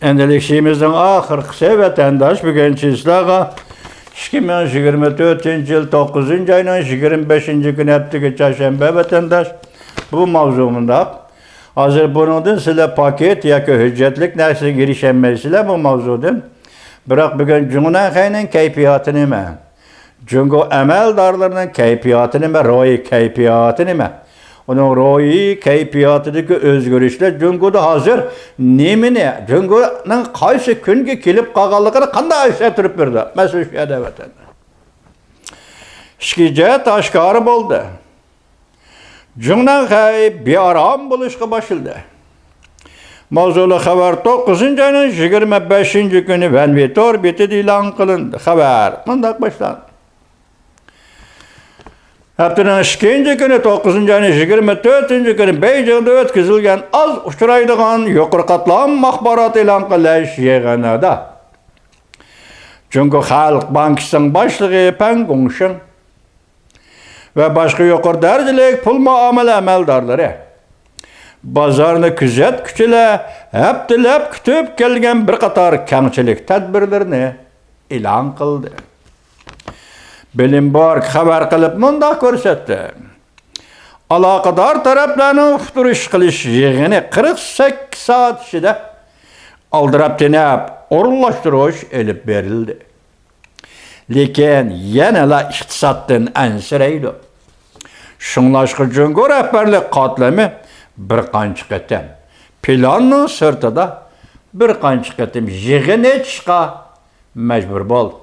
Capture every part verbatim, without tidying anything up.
ئەندىلىشىمىزنىڭ ئاخىرقىسى، ۋەتەنداش، بۈگۈن چىسلاغا ئىككى مىڭ يىگىرمە تۆتىنچى يىل توققۇزىنچى ئاينىڭ يىگىرمە بەشىنچى كۈنى، ھەپتىگە چارشەنبە، ۋەتەنداش. بۇ ماۋزۇ مۇنداق. ھازىر بۇنىڭدىن سىلەر پاكىت ياكى ھۆججەتلىك نەرسىگە ئېرىشەلمەيسىلەر بۇ ماۋزۇدىن. بىراق بۈگۈن جۇڭنەنخەينىڭ كەيپىياتى نېمە؟ جۇڭگو ئەمەلدارلىرىنىڭ كەيپىياتى نېمە؟ روھىي كەيپىياتى نېمە؟ ئۇنىڭ روھىي كەيپىياتىدىكى ئۆزگىرىشلەر جۇڭگودا ھازىر نېمىنى، جۇڭگونىڭ قايسى كۈنگە كېلىپ قالغانلىقىنى قانداق ئەكس ئەتتۈرۈپ بېرىدۇ؟ مەسىلە شۇ يەردە، ۋەتەندە. ئىككى جەھەت ئاشكارا بولدى. جۇڭنەنخەي بىئارام بولۇشقا باشلىدى. ماۋزۇلۇق خەۋەر توققۇزىنچى ئاينىڭ يىگىرمە بەشىنچى كۈنى ۋەنۋېي تور بېتىدە ئېلان قىلىندى. خەۋەر مۇنداق باشلاندى. ھەپتىنىڭ ئىككىنچى كۈنى، توققۇزىنچى ئاينىڭ يىگىرمە تۆتىنچى كۈنى بېيجىڭدا ئۆتكۈزۈلگەن ئاز ئۇچرايدىغان يۇقىرى قاتلام ئاخبارات ئېلان قىلىش يىغىنىدا جۇڭگو خەلق بانكىسىنىڭ باشلىقى پەن گۇڭشېڭ ۋە باشقا يۇقىرى دەرىجىلىك پۇل مۇئامىلە ئەمەلدارلىرى، بازارنى كۆزەتكۈچىلەر ھەپتىلەپ كۈتۈپ كەلگەن بىر قاتار كەڭچىلىك تەدبىرلىرىنى ئېلان قىلدى. بلومبېرگ خەۋەر قىلىپ مۇنداق كۆرسەتتى: ئالاقىدار تەرەپلەرنىڭ ئۇقتۇرۇش قىلىش يىغىنى قىرىق سەككىز سائەت ئىچىدە ئالدىراپ تېنەپ ئورۇنلاشتۇرۇش ئېلىپ بېرىلدى. لېكىن يەنىلا ئىقتىسادتىن ئەنسىرەيدۇ. شۇڭلاشقا جۇڭگو رەھبەرلىك قاتلىمى بىر قانچە قېتىم پىلاننىڭ سىرتىدا بىر قانچە قېتىم يىغىن ئېچىشقا مەجبۇر بولدى.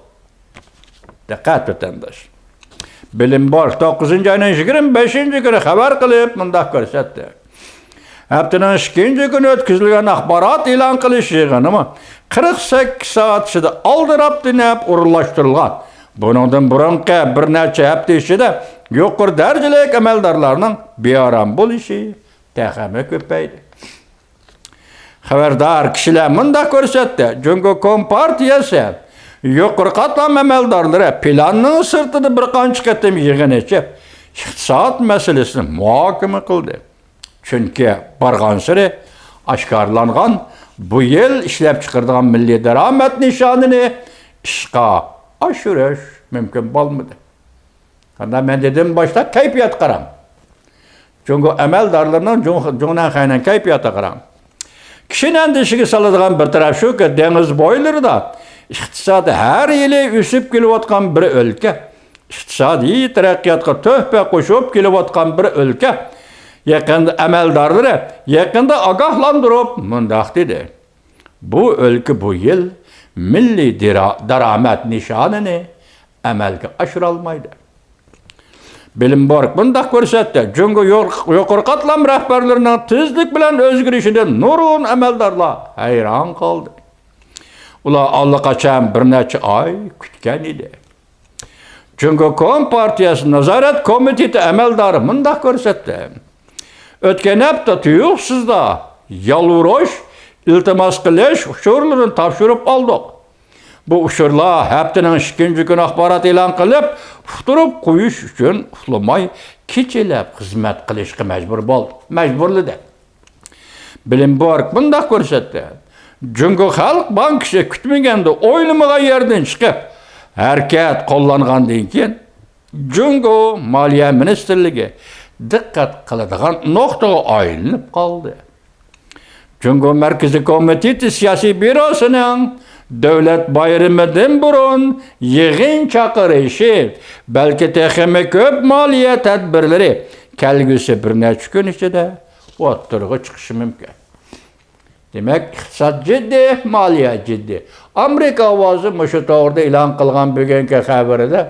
دىققەت، ۋەتەنداش! بلومبېرگ توققۇزىنچى ئاينىڭ يىگىرمە بەشىنچى كۈنى خەۋەر قىلىپ مۇنداق كۆرسەتتى: ھەپتىنىڭ ئىككىنچى كۈنى ئۆتكۈزۈلگەن ئاخبارات ئېلان قىلىش يىغىنىمۇ قىرىق سەككىز سائەت ئىچىدە ئالدىراپ تېنەپ ئورۇنلاشتۇرۇلغان. بۇنىڭدىن بۇرۇنقى بىر نەچچە ھەپتە ئىچىدە يۇقىرى دەرىجىلىك ئەمەلدارلارنىڭ بىئارام بولۇشى تېخىمۇ كۆپەيدى. خەۋەردار كىشىلەر مۇنداق كۆرسەتتى: جۇڭگو كومپارتىيەسى يۇقىرى قاتلام ئەمەلدارلىرى پىلاننىڭ سىرتىدا بىر قانچە قېتىم يىغىن ئېچىپ، ئىقتىساد مەسىلىسىنى مۇھاكىمە قىلدى. چۈنكى بارغانسېرى ئاشكارىلانغان بۇ يىل ئىشلەپچىقىرىدىغان مىللىي دارامەت نىشانىنى ئىشقا ئاشۇرۇش مۇمكىن بولمىدى. قانداق، مەن دېدىم باشتا، كەيپىياتقا قاراڭ. جۇڭگو ئەمەلدارلىرىنىڭ، جۇڭ-، جۇڭنەنخەينىڭ كەيپىياتىغا قاراڭ. كىشىنى ئەندىشىگە سالىدىغان بىر تەرەپ شۇكى، دېڭىز بويلىرىدا ئىقتىسادى ھەر يىلى ئۆسۈپ كېلىۋاتقان بىر ئۆلكە، ئىقتىسادىي تەرەققىياتقا تۆھپە قوشۇپ كېلىۋاتقان بىر ئۆلكە يېقىندا ئەمەلدارلىرى يېقىندا ئاگاھلاندۇرۇپ مۇنداق دېدى: بۇ ئۆلكە بۇ يىل مىللىي دىرا-، دارامەت نىشانىنى ئەمەلگە ئاشۇرالمايدۇ. بلومبېرگ مۇنداق كۆرسەتتى: جۇڭگو يور-، يۇقىرى قاتلام رەھبەرلىرىنىڭ تېزلىك بىلەن ئۆزگىرىشىدىن نۇرغۇن ئەمەلدارلار ھەيران قالدى. ئۇلار ئاللىقاچان بىر نەچچە ئاي كۈتكەن ئىدى. جۇڭگو كومپارتىيەسى نازارەت كومىتېتى ئەمەلدارى مۇنداق كۆرسەتتى: ئۆتكەن ھەپتە تۇيۇقسىزلا يالۋۇرۇش، ئىلتىماس قىلىش ئۇچۇرلىرىنى تاپشۇرۇپ ئالدۇق. بۇ ئۇچۇرلار ھەپتىنىڭ ئىككىنچى كۈنى ئاخبارات ئېلان قىلىپ، ئۇقتۇرۇپ قويۇش ئۈچۈن ئۇخلىماي، كېچىلەپ خىزمەت قىلىشقا مەجبۇر بول-، مەجبۇرلىدى. بلومبېرگ مۇنداق كۆرسەتتى: جۇڭگو خەلق بانكىسى كۈتمىگەندە ئويلىمىغان يەردىن چىقىپ، ھەرىكەت قوللانغاندىن كېيىن، جۇڭگو مالىيە مىنىستىرلىكى دىققەت قىلىدىغان نۇقتىغا ئايلىنىپ قالدى. جۇڭگو مەركىزىي كومىتېتى سىياسىي بيۇروسىنىڭ دۆلەت بايرىمىدىن بۇرۇن يىغىن چاقىرىشى، بەلكى تېخىمۇ كۆپ مالىيە تەدبىرلىرى كەلگۈسى بىر نەچچە كۈن ئىچىدە ئوتتۇرىغا چىقىشى مۇمكىن. دېمەك، ئىقتىساد جىددىي، مالىيە جىددىي. ئامېرىكا ئاۋازى مۇشۇ توغرىدا ئېلان قىلغان بۈگۈنكى خەۋىرىدە،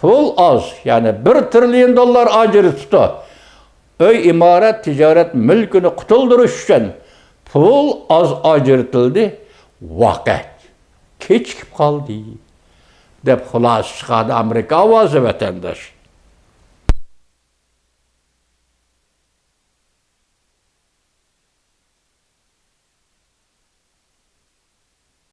پۇل ئاز، يەنى بىر تىرىليون دوللار ئاجرىتىپتۇ. ئۆي، ئىمارەت، تىجارەت مۈلكىنى قۇتۇلدۇرۇش ئۈچۈن پۇل ئاز ئاجرىتىلدى، ۋاقىت كېچىكىپ قالدى، دەپ خۇلاسە چىقاردى ئامېرىكا ئاۋازى، ۋەتەنداش.